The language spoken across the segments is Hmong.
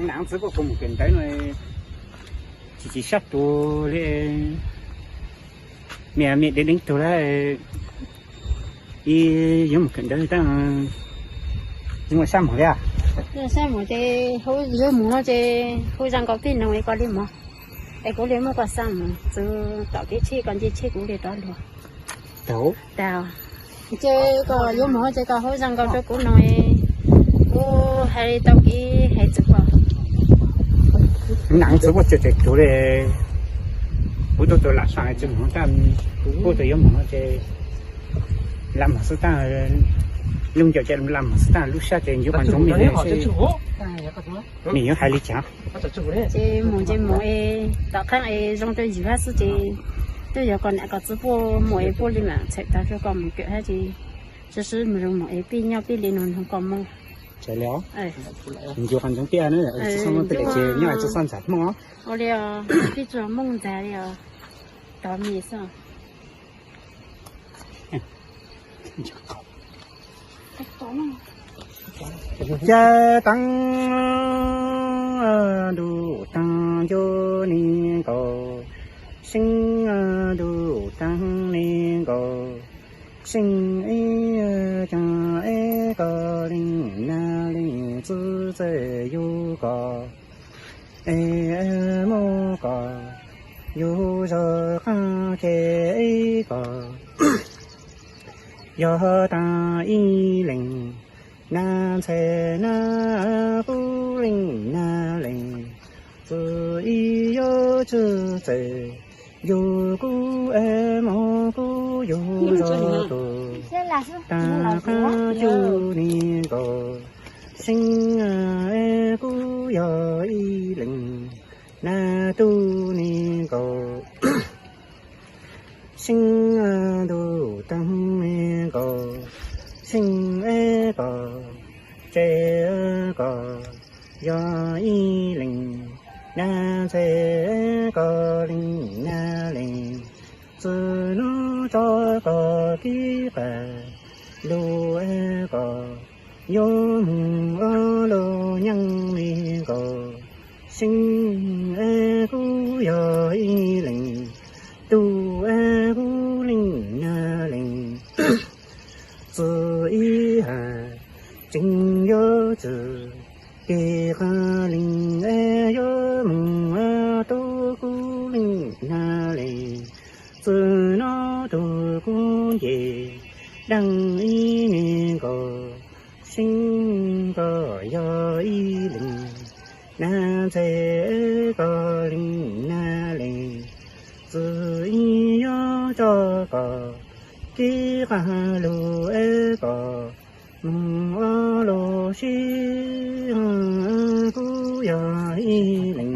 Naav txwv kuj mus kawm ntawv no, tsis tsis sab tus li, me me deev deev tug lawm, ib yuav mus kawm ntawv tab sis sab mus li. Sab mus ces hu yuav mus no ces hu zoo nkaus pij noog es koj li mus, es kuv li muab koj xa mus txwv tom kev tsheb, koj nce tsheb kuv li rov luag. Tau. Ces koj yuav mus ces koj hu zoo nkaus rau kuv no, kuv hais tau kev hais txwv koj. Naav txwv kuj tsis tsis tus li, kuv tuaj tus lam sam tsis mus tab, kuv tus yuav mus no ces lam mus xwb tab, lub ncaus ces lam mus xwb tab, lub sab ces ncuav qhov ntsoov me me xwb, nws yuav hais li cas. Ces mus ces mus es tom qab es zoo rau yus hab xwb ces twb yog koj nam koj txiv puag mus es puag li mam txhawm tag rau koj mus kawm hab ces sib sib mus zoo mus es pij nyob pij li no nrog koj mus. Ncuav qhov ntsoov tiag na, tsis xoj ntawm ces nyob tsis xoj ntxhais Hmoob. Ua li os, pij tsuag Hmoob ntxag li os, tov me xwb. Cav taag ntuj taag ncuav li nkaus, seeb ntuj taag li nkaus, seeb ib caag ib koj leej nab leej txwv txawj yug koj, es muab koj yug zog qaab ke ib koj. Yog taag ib leeg nab ntxhais nab, kuv leej nab leej txwv ib yuav tsi txawj yug kuv, es muab kuv yug zog tug taag qaab cuj li nkaus, seeb kuv yog ib leeg nab tug li nkaus. Seeb ntuj taag li nkaus, seeb koj tsev koj yog ib leeg nab ntxhais, koj leej nab leej txwv nub tso koj kib qab lug, koj yuav moog ua luag nyaab li nkaus, seeb kuv yog ib leeg tug, kuv leej nab leej txwv ib hab, tseem yuav tsi tig qab leej, yuav moog tub kuv leej nab leej txwv nub tug kuv nce daag ib li nkaus, seeb koj yog ib leeg nab ntxhais, koj leej nab leej txwv ib yuav tso koj kib qab lug, koj moog ua luag sib, kuv yog ib leeg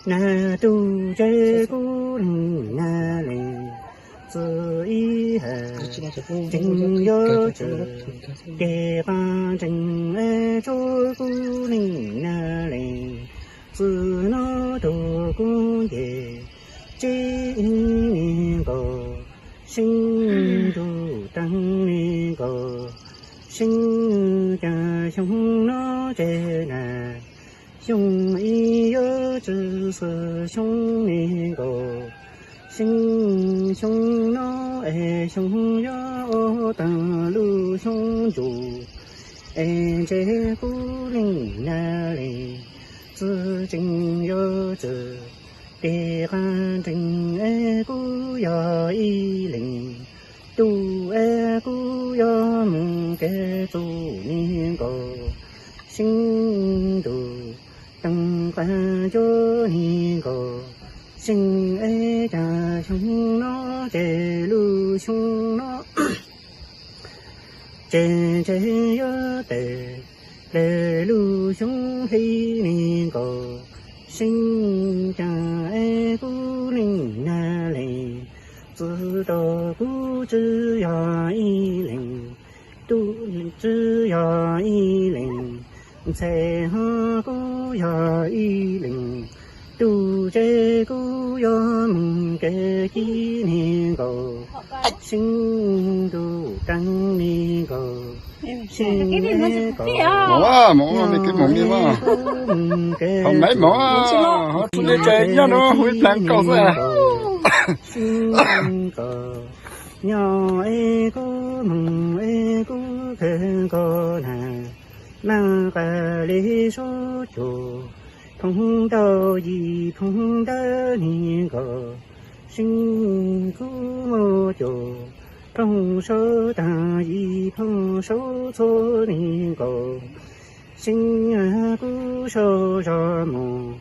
nab tug tsev, kuv leej nab leej txwv ib hab, tseem yuav tsi tig qab tseeb, tso kuv leej nab leej txwv nub tug kuv nce tsev ib li nkaus, seeb ntuj taag li nkaus, seeb caag xyoo no tsev na, xyoo ib yuav tsi xwb xyoo li nkaus, seeb xyoo no es xyoo yuav ua taag lub xyoo ntsuj, es ntshe kuv leej nab leej txwv tseem yuav tsi tig qab tseeb, kuv yog ib leeg tug, kuv yuav moog kev txug li nkaus, seeb ntuj taag qaab cuj li nkaus, seeb caag xyoo no ces lub xyoo no ces ntshe yuav tawm le lub xyoo hli li nkaus, seeb caag kuv leej nab leej txwv tau kuv tsi yog ib leeg tug. Ntxhais kuj yog ib leeg, tus tsev kuj yog mus kev cib niag nkaus, sib ntuj teeb niag nkaus, sib ev kom nyob kuj mus kev txus, tus tsev kuj yog mus kev txus, sib ev kom nyob es kuj mus es kuj kawg nkaus na. Maj qas li sub cuag, phoov ntau yim phoov ntawd niag nkaus, sib kuj muaj cuag, phoov saub taag yim phoov saub txhua niag nkaus, sib kuj saub zog mus,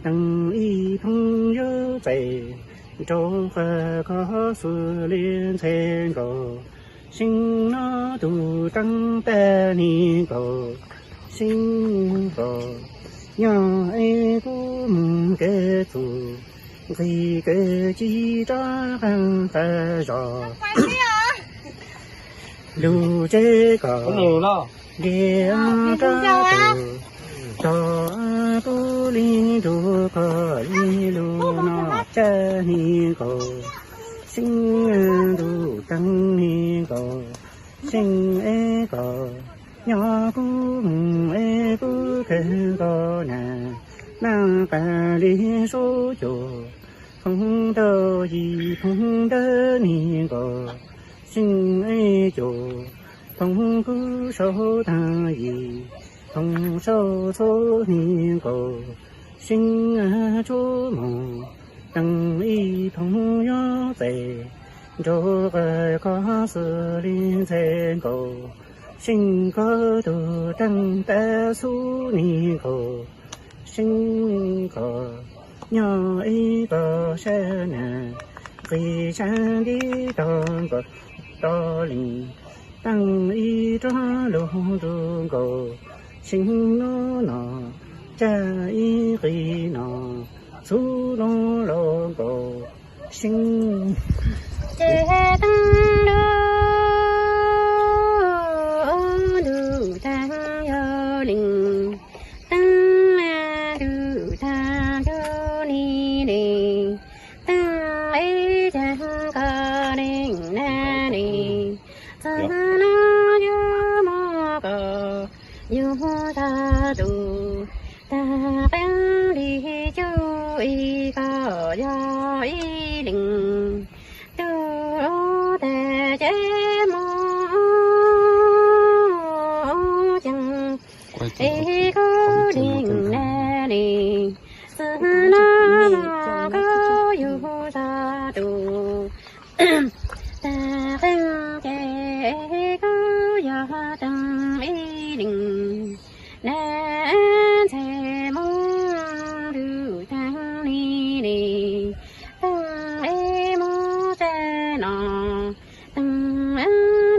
teem ib phoov yuav txais, nraug qas kho xws li ntxhais nkaus, sib noj tus teeb tag niag nkaus, sib nkaus, nyob es kuj mus kev txus, nqis kev tsis rov qab qas zos. Lug tsev kom nce rov tus, tog kuj li nrug koj li lug noj tsab niag nkaus, sib ntuj teeb niag nkaus, sib ev kom nyob kuj mus es kuj kawg nkaus na. Maj qas li sub cuag, phoov ntau yim phoov ntawd niag nkaus, sib ev cuag, phoov kuj saub taag yim phoov saub txhua niag nkaus, sib tsuj mus, teem ib phoov yuav txais, nraug qas kho xws li ntxhais nkaus, sib koj tus teeb tag xub niag nkaus, sib kom nyob es koj sab na, nqis sab nti tog nkaus tog lees, teem ib rov lug nrug nkaus, sib nub no tsab ib qis no, txhua lub lug nkaus, sib ces teeb lug ntuj taag yuav lees, teeb ntuj taag yuav ni ne, teeb es caag koj lees na ne, txug no yuav muab koj yug tog tus, taag qeeb li cuj ib koj yog ib leeg, tug tag ces muab ceeb es kuj lees na ne, txug no koj yug tog tus, taag qeeb ces kuj yog teeb ib leeg, na ntxhais muab ntuj taag ni ne, teeb es muab tsab no, teeb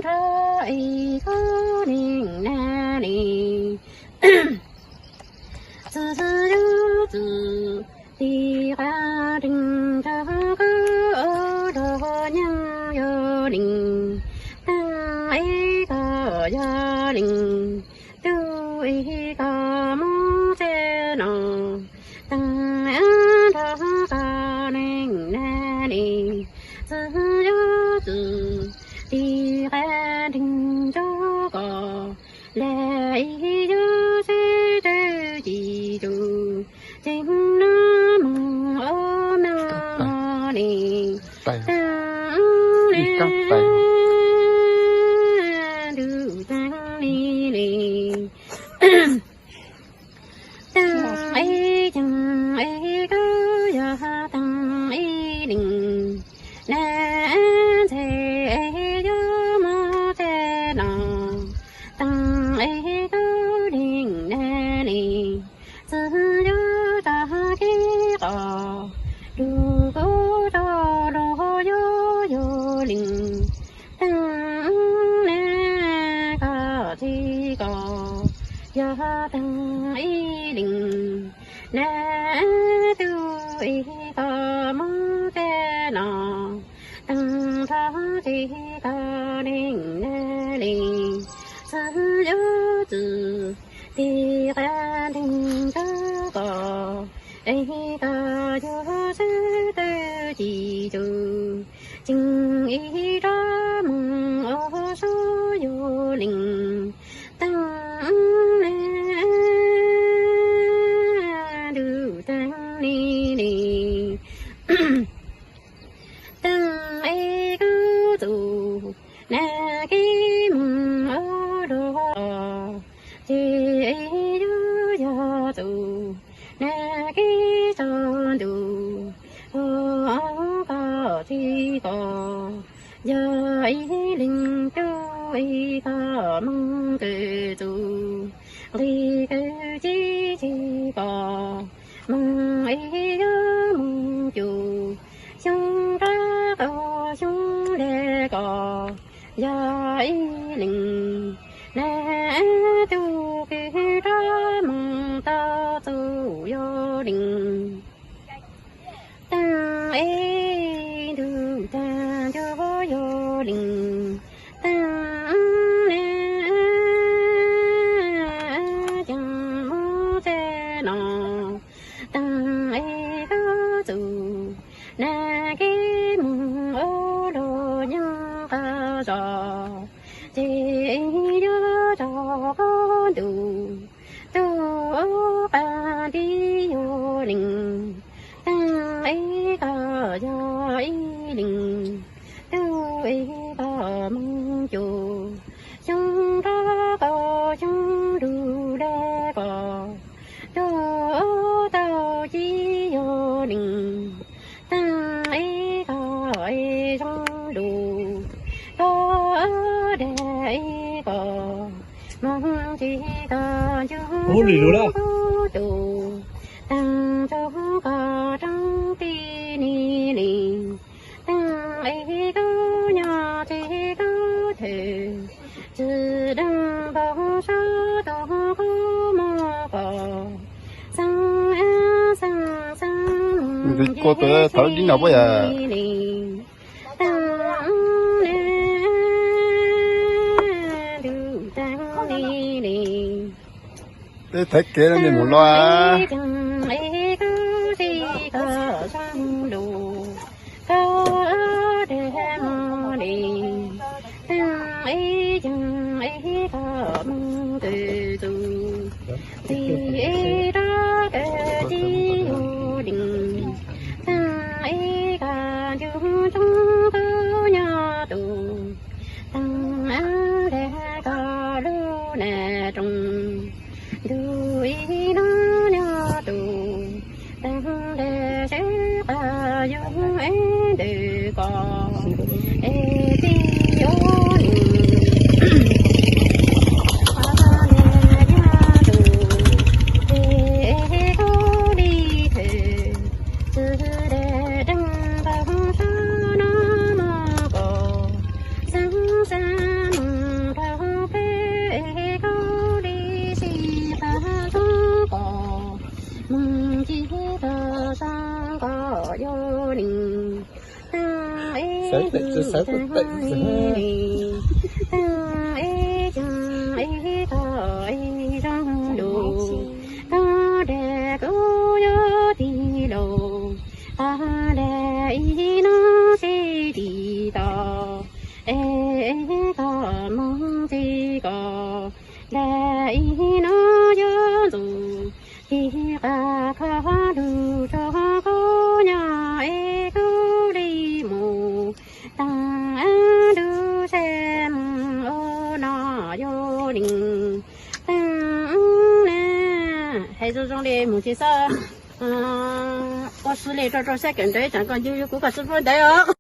nrog es kuj lees na ne, txug yug txug, tig qas deeg nrog koj, nrog nyeej yuav lees, teeb es koj yog lees, tug es koj muab tsab no, teeb nrog koj lees na ne, txug yug txug, tig qas deeg nrog koj, lam yug seb tawg ci tug, tseeb no moog ua moog no ne, teeb na ntuj taag li ne, teeb es ceeb es koj yog teeb ib leeg, na ntxhais es yuav muab tsab no, teeb es kuj lees na ne, txug yug tog ces koj, tug kuj tog lug yuav yug lees, teeb na koj txug koj yog teeb ib leeg, na tug es koj muab tsab no, teeb tog ces koj lees na ne, txug yug txug, tig Es koj yug sab tawg ci tsuj, ceeb ib rab moog ua sub yuav leej, taag le ntuj taag le le, taag es koj txuj nag keb moog ua luag, ces es yuav yog txuj nag keb tsaus ntuj, ua koj txij koj yog ib leeg tub, es koj moog kawg txuj nqi kawg ci txij koj, moog es yuav moog cuj xyoo rov qab xyoo le koj yog ib leeg nag tub, kws rov moog tau txuj yuav leej, taag es ntuj taag ncuj yuav leej, taag le ceeb moog txij no, taag es koj txuj nag keb moog ua luag nyob qab zos, ces yuav tsaus koj ntuj, tub qab nti yuav leej, taag es koj yog ib leeg tub, es koj moog cuj xyoo rov qab xyoo ntuj le koj, tub tau ci yuav leej, taag es koj es zoo lug, koj dag es koj moog ci koj ncuj tub, taag tug koj rooj tij ni li, taag es koj nyob txij koj thawj, txwj deeg npau suav tug kub muag koj, xeeb xeeb xeeb moog ci tub, taag le ntuj taag le le, tej thaiv kev no mus los, taag es koj txij koj zoo lug, koj dag moog le, taag es ceeb es koj moog kawg txuj nqi es rov kawg ci yuav leej, taag es koj ncuj tub koj nyob tub, taag le koj lub nag rooj, ntuj ib nub nyob tub, taag le seb qab yug es ntawm koj, es txij yuav leej, qab le yog tub, es koj li thawj, txwj le deeg npau suav no muag koj, xeeb xeeb moog rau peb, es koj li sij qab zoo koj, moog ci koj zoo koj yuav leej, taag es ntuj taag le, taag es ceeb es koj es zoo lug, koj dag kuv yuav tig lauj, qab le ib nub seb tig tau, es koj moog txij koj, le ib nub yuav ntxuj ci qab kho lug rua kuv nyob, es kuv li mus taag ntuj seb moog ua no yuav leej, taag le, hais zoo zoo li mus tsis xav, ua si li rau rau sab kawm ntawv tseem kom ncu yug kuv kom tsi puab ntawv os.